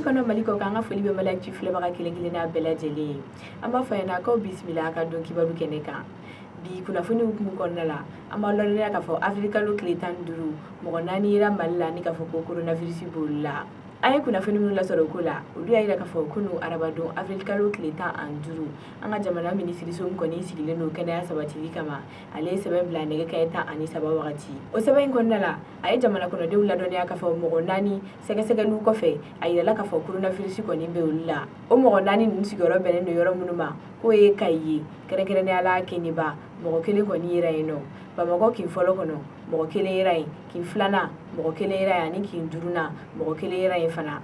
Mali kɔnɔ, Mali kɔ kan, an ka foli bɛ Mali Actu filɛbaga kelen kelenna bɛɛ lajɛlen ye. An b'a fɔ ɲɛna k'aw bisimila a ka don kibaru kɛnɛ kan. Bi kunnafoni hukumu kɔnɔna la, an b'a ladɔnniya k'a fɔ avril kalo tile 15, mɔgɔ naani yera Mali la ni k'a fɔ ko coronavirus b'olu la. An ye kunnafoni minnu lasɔrɔ o ko la, olu y'a jira k'a fɔ kunu arabadon avril kalo tile 15, an ka jamana minisiriso min kɔni sigilen don kɛnɛya sabatili kama, ale ye sɛbɛn bila nɛgɛ kanɲɛ 13 wagati. O sɛbɛn in kɔnɔna la, a ye jamana kɔnɔdenw ladɔnniya k'a fɔ mɔgɔ naani sɛgɛsɛgɛliw kɔfɛ, a yirala k'a fɔ coronavirus kɔni bɛ olu la. O mɔgɔ naani ninnu sigiyɔrɔ bɛnnen don yɔrɔ minnu ma, k'o ye Kayi ye, kɛrɛnkɛrɛnnenya la Keniba, mɔgɔ kelen kɔni yera yen nɔ. Bamakɔ kin fɔlɔ kɔnɔ, mɔgɔ kelen yera yen. Kin filanan, mɔgɔ kelen yera yen, ani kin duurunan, mɔgɔ kelen yera yen fana.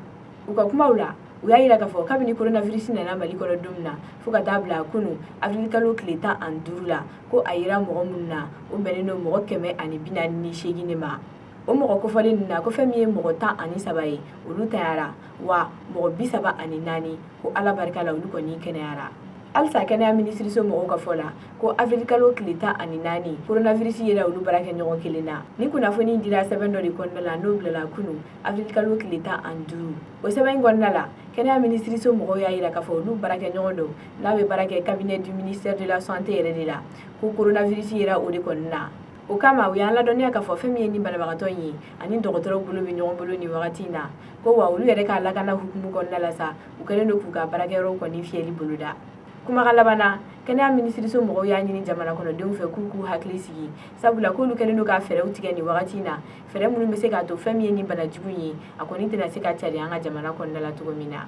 U ka kumaw la, u y'a jira k'a fɔ kabini coronavirus nana Mali kɔnɔ don min na fo ka taa bila kunu avril kalo tile 15 la, ko a yera mɔgɔ minnu na, o bɛnnen don mɔgɔ 148 de ma. O mɔgɔ kofɔlen ninnu na, ko fɛn min ye mɔgɔ 13 ye, olu tanyara, wa mɔgɔ 34, ko Ala barika la, olu kɔni kɛnɛyara. Halisa kɛnɛya minisiriso mɔgɔw ka fɔ la, ko avril kalo tile 14, coronavirus yera olu baarakɛɲɔgɔn kelen na. Ni kunnafoni dira sɛbɛn dɔ de kɔnɔna la, n'o bilala kunu avril kalo tile 15. O sɛbɛn in kɔnɔna la, kɛnɛya minisiriso mɔgɔw y'a jira k'a fɔ olu baarakɛɲɔgɔn dɔ n'a bɛ baara kɛ cabinet du ministère de la Santé yɛrɛ de la, ko coronavirus yera o de kɔni na. O kama, u y'an ladɔnniya k'a fɔ fɛn min ye ni banabagatɔ in ye ani dɔgɔtɔrɔw bolo bɛ ɲɔgɔn bolo nin wagati in na, ko wa olu yɛrɛ ka lakana hukumu kɔnɔna la sa, u kɛlen don k'u ka baarakɛyɔrɔw kɔni fiyɛli boloda. Kumakan laban na, kɛnɛya minisiriso mɔgɔw y'a ɲini jamana kɔnɔdenw fɛ k'u k'u hakili sigi, sabula k'olu kɛlen don ka fɛɛrɛw tigɛ nin wagati in na, fɛɛrɛ minnu bɛ se k'a to fɛn min ye ni bana jugu in ye, a kɔni tɛna se ka cari an ka jamana kɔnɔna la cogo min na.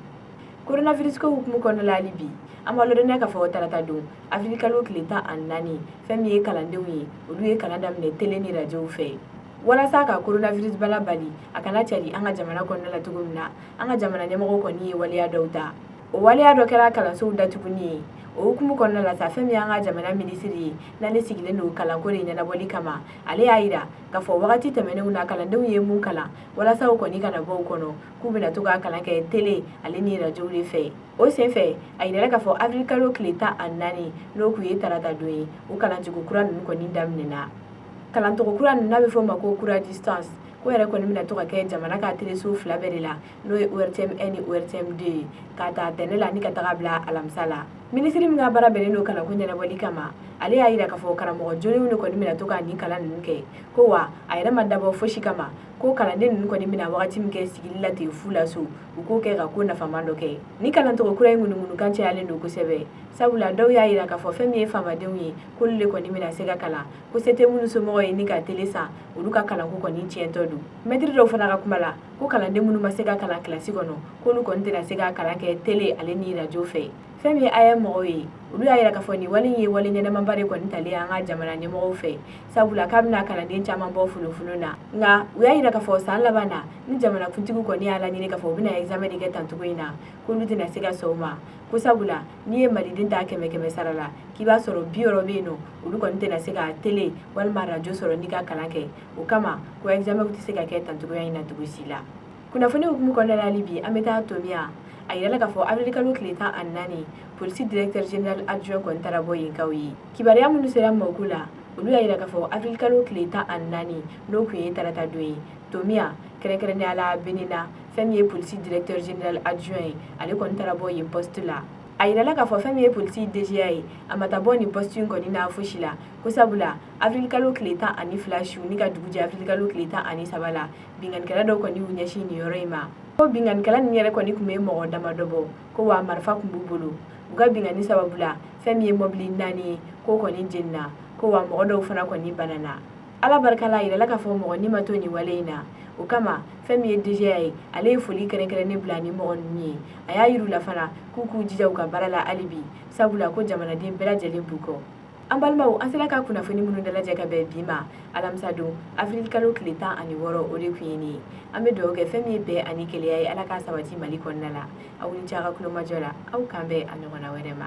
Coronavirus ko hukumu kɔnɔna la hali bi, an b'a ladɔnniya k'a fɔ tarata don avril kalo tile 14, fɛn min ye kalandenw ye, olu ye kalan daminɛ télé ni radio fɛ walasa ka coronavirus bana bali a kana cari an ka jamana kɔnɔna la cogo min na. An ka jamana ɲɛmɔgɔw kɔni ye waleya dɔw ta. O waleya dɔ kɛra kalansow datuguni ye. O hukumu kɔnɔna la sa, fɛn min y'an ka jamana minisiri ye, n'ale sigilen don kalanko de ɲɛnabɔli kama, ale y'a jira k'a fɔ wagati tɛmɛnenw na, kalandenw ye mun kalan, walasa u kɔni kana bɔ u kɔnɔ, k'u bɛna to ka kalan kɛ télé ale ni radio de fɛ. O senfɛ, a yirala k'a fɔ avril kalo tile 14, n'o kun ye tarata don ye, o kalancogo kura ninnu kɔni daminɛna. Kalancogo kura ninnu n'a bɛ fɔ o ma ko cours à distance, ko yɛrɛ kɔni bɛna to ka kɛ jamana ka teleso fila bɛɛ de la, n'o ye ORTM 1 ni ORTM 2 ye, k'a ta tɛnɛ la ni ka taga bila alamisa la. Minisiri min ka baara bɛnnen don kalanko ɲɛnabɔli kama, ale y'a jira k'a fɔ karamɔgɔ jolenw de kɔni bɛna to ka nin kalan ninnu kɛ, ko wa a yɛrɛ ma dabɔ fosi kama, ko kalanden ninnu kɔni bɛna wagati min kɛ sigili la ten fu la so, u k'o kɛ ka ko nafaman dɔ kɛ. Ni kalancogo kura in ŋunuŋunukan cayalen don kosɛbɛ, sabula dɔw y'a jira k'a fɔ fɛn min ye faamadenw ye, k'olu de kɔni bɛna se ka kalan, ko se tɛ minnu somɔgɔw ye ni ka télé san, olu ka kalanko kɔni tiɲɛtɔ don. Mɛtiri dɔw fana ka kuma la, ko kalanden minnu ma se ka kalan kilasi kɔnɔ, k'olu kɔni tɛna se ka kalan kɛ télé ale ni radio fɛ. Fɛn min ye AEEM mɔgɔw ye, olu y'a jira k'a fɔ nin wale in ye wale ɲɛnamaba de kɔni talen an ka jamana ɲɛmɔgɔw fɛ, sabula k'a bɛna kalanden caman bɔ folofolo na. Nka u y'a jira k'a fɔ san laban na, ni jamanakuntigiw kɔni y'a laɲini k'a fɔ u bɛna examen de kɛ tancogo in na, k'olu tɛna se ka sɔn o ma, ko sabula n'i ye maliden ta kɛmɛ kɛmɛ sara la, k'i b'a sɔrɔ 60 bɛ yen nɔ, olu kɔni tɛna se ka télé walima radio sɔrɔ n'i ka kalan kɛ. O kama, ko examen tɛ se ka kɛ tancogoya in na cogo si la. Kunnafoni hukumu kɔnɔna la hali bi, an bɛ taa Tomiya. A yirala k'a fɔ avril kalo tile 14, polisi directeur général adjoint kɔni taara bɔ yenkaw ye. Kibaruya minnu sera mako la, olu y'a jira k'a fɔ avril kalo tile 14, n'o kun ye tarata don ye, Tomiya, kɛrɛnkɛrɛnnenya la Benina, fɛn min ye polisi directeur général adjoint ye, ale kɔni taara bɔ yen poste la. A yirala k'a fɔ fɛn min ye polisi DGA ye, a ma taa bɔ nin poste in kɔni na fosi la, ko sabula avril kalo tile 12 su ni ka dugu jɛ avril kalo tile 13 la, binkannikɛla dɔw kɔni y'u ɲɛsin nin yɔrɔ in ma. Ko binkannikɛla ninnu yɛrɛ kɔni tun bɛ mɔgɔ damadɔ bɔ, ko wa marifa tun b'u bolo. U ka binkanni sababu la, fɛn min ye mɔbili naani ye, k'o kɔni jenina, ko wa mɔgɔ dɔw fana kɔni banana. Ala barika la, a yirala k'a fɔ mɔgɔ ni ma to nin wale in na. O kama, fɛn min ye DGA ye, ale ye foli kɛrɛnkɛrɛnnen bila ni mɔgɔ ninnu ye. A y'a yir'u la fana k'u k'u jija u ka baara la hali bi, sabula ko jamanaden bɛɛ lajɛlen b'u kɔ. An balimaw, an sera ka kunnafoni minnu dalajɛ ka bɛn bi ma alamisa don avril kalo tile 16, o de tun ye nin ye. An bɛ dugawu kɛ fɛn min ye bɛn ani kelenya ye, Ala k'a sabati Mali kɔnɔna la. Aw ni ce a ka kulomajɔ la. Aw kan bɛn a ɲɔgɔnna wɛrɛ ma.